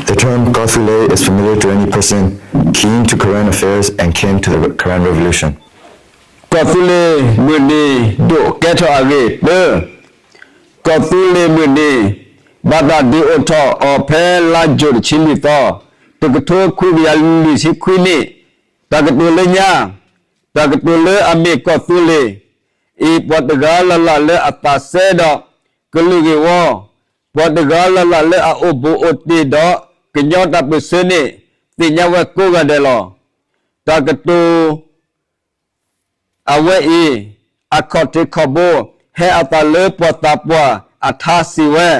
The term ကီၢ်သူလ့ၤ is familiar to any person keen to Karen affairs and came to the Karen Revolution. ကီၢ်သူလ့ၤမုၢ်နံၤ ဒိၣ်ကဲထီၣ်အဂ့ၢ် တၢ, ကီၢ်သူလ့ၤမုၢ်နံၤ ဘၣ်တၢ်ဒုးအိၣ်ထီၣ်အီၤဖဲလါယူၤတဆံလွံၢ်သီ, တကထိခွံကယၤလွံၢ်ဆံခွံနံၣ်, တၢ်ကတိၤလၢညါ, တၢ်ကတိၤလၢအမ့ၢ်ကီၢ်သူလ့ၤအံၤ ပှၤတဂၤလၢ်လၢ်လၢအသးစဲဒီး ကလုာ်ဂ့ၢ်ဝီ, ပှၤတဂၤလၢ်လၢ်လၢအအိၣ်ဘူးအိၣ်တံၢ်ဒီးကညီတၢ်ပၢၢ်ဆၢန့ၣ် သ့ၣ်ညါဝဲကိးဂၤဒဲးလီၤ. တၢ်ကတိၤ အဝဲအံၤ အခီၣ်ထံးခီၣ်ဘိ ဟဲအသးလၢပှၤသးပှၢ်အထါစံးဝဲ,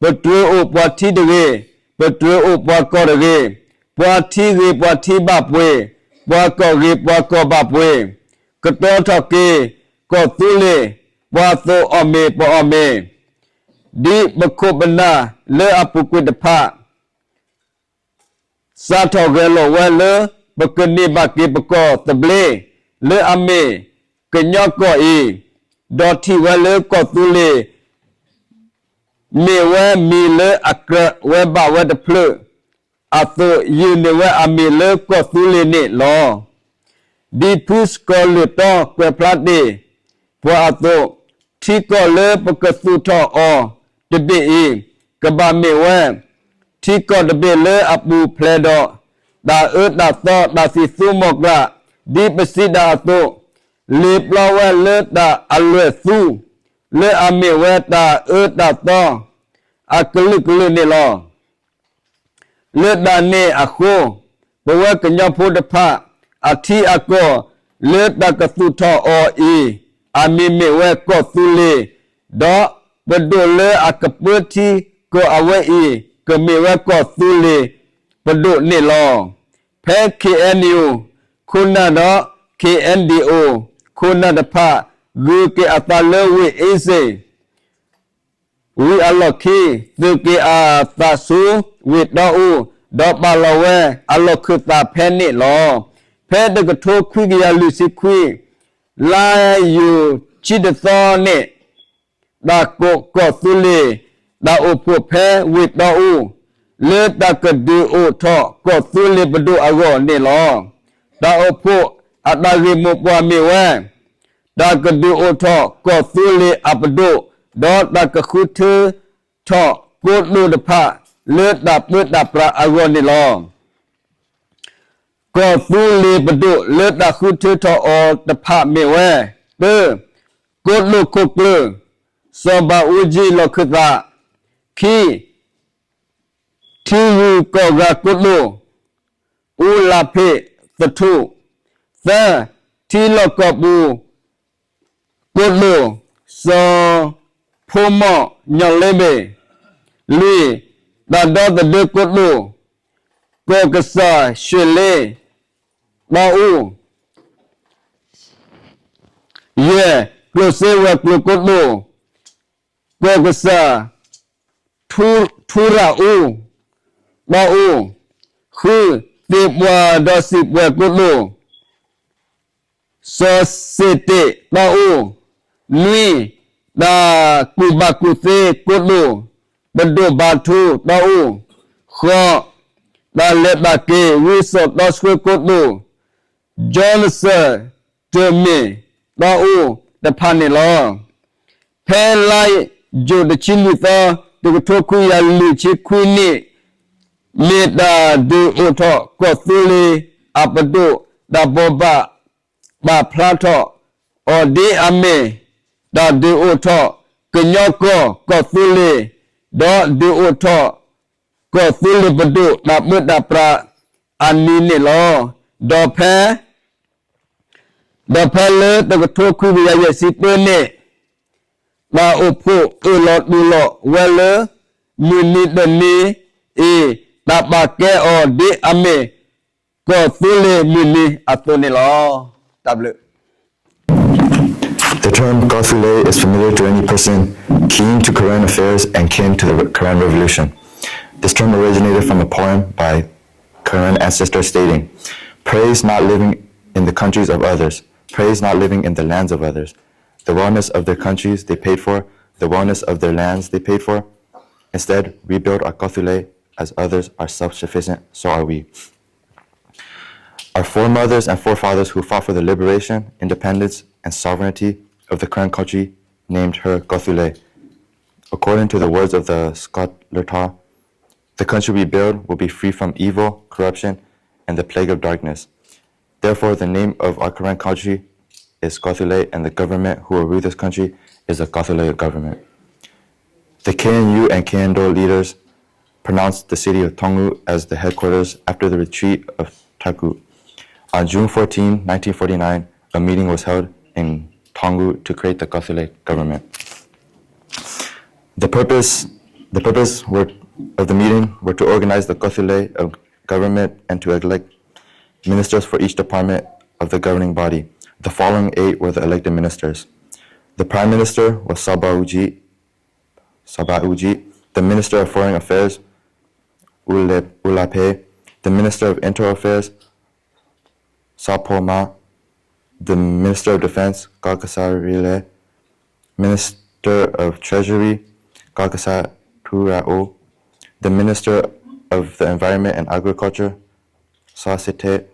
ပတြၢၤအိၣ်ပှၤထံတဂ့ၤ, ပတြၢၤအိၣ်ပှၤကီၢ်တဂ့ၤ, ပှၤထံဂ့ၤပှၤထံဘၣ်ပှ့ၤ, ပှၤကီၢ်ဂ့ၤပှၤကီၢ်ဘၣ်ပှ့ၤ, ကတီၤထီၣ်က့ၤ ကီၢ်သူလ့ၤ ပှၤအသိးအီၣ်မ့ၤပအီၣ်မ့ၤ, ဒ်ပခိၣ်ပနၢ်လၢအပူၤကွံာ်တဖၣ် စးထီၣ်ဂဲၤလိာ်ဝဲလၢ ပကန့ၢ်ဘၣ်က့ၤပကီၢ်သဘျ့ လၢအမ့ၢ်ကညီကီၢ်အံၤ, ဒီးထံၣ်ဝဲလၢကီၢ်သူလ့ၤ မ့ၢ်ဝဲမံၤလၢအကြၢးဝဲဘၣ်ဝဲတဖျၢၣ်အသိး ယုၢ်န့ၢ်ဝဲအမံၤလၢကီၢ်သူလ့ၤန့ၣ်လီၤ. ဒ်ဖုစကီၤလုာ်တီကွဲးဖျါတ့ၢ်ပှၤအသိး, ထံကီၢ်လၢပကသူၣ်ထီၣ်အီၤတဘ့ၣ်အံၤ ကဘၣ်မ့ၢ်ဝဲ ထံကီၢ်တဘ့ၣ်လၢအပူၤဖျဲးဒီး တၢ်အၢတၢ်သီတၢ်သံၣ်သူမီၢ်ကျၢ် ဒ်ပစံးတၢ်အသိး, လ့ၤပျီဝဲလၢတၢ်အလွဲၢ်သူ လၢအမ့ၢ်ဝဲတၢ်အၢတၢ်သီ အကလုာ်ကလုာ်န့ၣ်လီၤ. လၢတၢ်န့ၣ်အဃိ, ပဝဲကညီဖိတဖၣ် အထံအကီၢ်လၢတၢ်ကသူၣ်ထီၣ်အီၤအံၤ အမံၤမ့ၢ်ဝဲကီၢ်သူလ့ၤ, ဒီးပဒိၣ်လၢအကပၢထံကီၢ်အဝဲအံၤ ကမ့ၢ်ဝဲကီၢ်သူလ့ၤပဒိၣ်န့ၣ်လီၤ. ဖဲ ခ့ၣ်အဲၣ်ယူၣ် ခိၣ်နၢ်ဒီး ခ့ၣ်အဲၣ်ဒံၣ်အိၣ် ခိၣ်နၢ်တဖၣ် ဂုၤက့ၤအသးလၢဝ့ၢ်အ့စ့ၣ် ဝံၤအလီၢ်ခံ သုးက့ၤအသးဆူဝ့ၢ်တီအူ ဒီးပာ်လီၤဝဲအလီၢ်ခၢၣ်သးဖဲန့ၣ်လီၤ. ဖဲတကထိခွံကယၤလွံၢ်ဆံခွံ လါယူၤဆံတသီန့ၣ် တၢ်ကိးကီၢ်သူလ့ၤ တၢ်အိၣ်ဖှိၣ်ဖဲဝ့ၢ်တီအူ လၢတၢ်ကဒုးအိၣ်ထီၣ်ကီၢ်သူလ့ၤပဒိၣ်အဂီၢ်န့ၣ်လီၤ. တၢ်အိၣ်ဖှိၣ်အတၢ်ဂ့ၢ်မိၢ်ပှၢ်မ့ၢ်ဝဲ တၢ်ကဒုးအိၣ်ထီၣ်ကီၢ်သူလ့ၤအပဒိၣ် ဒီးတၢ်ကဃုထၢထီၣ်ကိတိာ်တဖၣ် လၢတၢ်ပၢတၢ်ပြးအဂီၢ်န့ၣ်လီၤ. ကီၢ်သူလ့ၤပဒိၣ်လၢတၢ်ဃုထၢထီၣ်အီၤတဖၣ်မ့ၢ်ဝဲ, တၢ, ကိတိာ်ခိၣ်ကျၢၢ်, စီၤဘးအူကၠံလီၢ်ခၢၣ်သး, ခံ, ထံဂုၤကီၢ်ဂၤကိတိာ် အူလးဖ့းသထူ, သၢ, ထံလီၢ်ကီၢ်ပူၤကိတိာ် စီၤဖိမီၢ်ညီၣ်လ့ဘ့ၣ်, လွံၢ်, တၢ်ဒီသဒၢကိတိာ် ကီၢ်ကစၢ်ၡွ့ၣ်လ့ တီအူ, ယဲၢ်, ကျိၣ်စ့ဝဲၤကျိၤကိတိာ် ကီၢ်ကစၢ် ထူရၣ်အူ တီအူ, ဃု, သ့ၣ်ပှၢ်ဒီးစံၣ်ပှဲၤကိတိာ် စီၤစ့ၣ်တ့းတီအူ, နွံ, တၢ်ကူၣ်ဘၣ်ကူၣ်သ့ကိတိာ် ပဒိၣ်ဘါထူတီအူ, ဃိး, တၢ်လဲၤတၢ်က့ၤဝံစီၣ်တီဆှၢကိတိာ် ကၠီနစၢၢ်တၢၢ်မ့ၢ်တီအူတဖၣ်န့ၣ်လီၤ. ဖဲလါယူၤတဆံလွံၢ်သီ တကထိခွံကယၤလွံၢ်ဆံခွံနံၣ် မ့ၢ်တၢ်ဒုးအိၣ်ထီၣ်ကီၢ်သူလ့ၤအပဒိၣ် တၢ်ဘိးဘၣ်ပာ်ဖျါထီၣ်အီၤဒ်အမ့ၢ် တၢ်ဒုးအိၣ်ထီၣ်ကညီကီၢ် ကီၢ်သူလ့ၤ ဒီးဒုးအိၣ်ထီၣ် ကီၢ်သူလ့ၤပဒိၣ်တၢ်ပၢတၢ်ပြးအနံၤန့ၣ်လီၤ. ဒီးဖဲ ဒီးဖဲလၢတကထိခွံကယၤယဲၢ်ဆံတၢန့ၣ် တၢ်အိၣ်ဖှိၣ်အၢၣ်လီၤတူၢ်လိာ်ဝဲလၢ မုၢ်နံၤတနံၤအံၤ တၢ်ပာ်ကဲအီၤဒ်အမ့ၢ် ကီၢ်သူလ့ၤမုၢ်နံၤအသိးန့ၣ်လီၤ. တၢ်ဘျုး The term ကီၢ်သူလ့ၤ is familiar to any person keen to Karen affairs and came to the Karen Revolution. This term originated from a poem by Karen ancestor stating, "Praise not living in the countries of others, praise not living in the lands of others. The wellness of their countries they paid for, the wellness of their lands they paid for. Instead, we build our Kawthoolei as others are self-sufficient, so are we." Our foremothers and forefathers who fought for the liberation, independence, and sovereignty of the Karen country named her Kawthoolei. According to the words of the scholar Tâ, the country we build will be free from evil, corruption, and the plague of darkness. Therefore, the name of our Karen country is Kawthoolei, and the government who will rule this country is the Kawthoolei government. The K N U and K N D O leaders pronounced the city of Taungu as the headquarters after the retreat of Taku. On June fourteenth, nineteen forty-nine, a meeting was held in Taungu to create the Kawthoolei government. The purpose, the purpose were, of the meeting were to organize the Kawthoolei of government and to elect ministers for each department of the governing body. The following eight were the elected ministers. The prime minister was Saba Uji, Saba Uji, the minister of foreign affairs, Ule-, Ulape, the minister of internal affairs, Sapoma, the minister of defense, Kakasarile, minister of treasury, Kakasa Turao, the minister of the environment and agriculture, Sasete,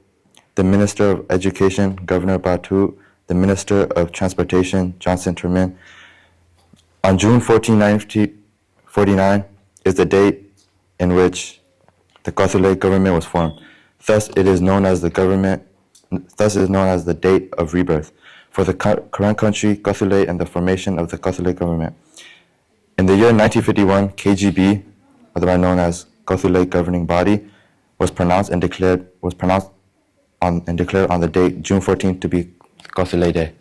the minister of education, Governor Batu, the minister of transportation, Johnson Truman. On June fourteenth, nineteen forty-nine is the date in which the Kawthoolei government was formed. Thus, it is known as the government, thus it is known as the date of rebirth for the Ka-, Karen country, Kawthoolei, and the formation of the Kawthoolei government. In the year nineteen fifty-one, K G B, otherwise known as Kawthoolei governing body, was pronounced and declared, was pronounced on, and declared on the date, June fourteenth, to be Kawthoolei Day.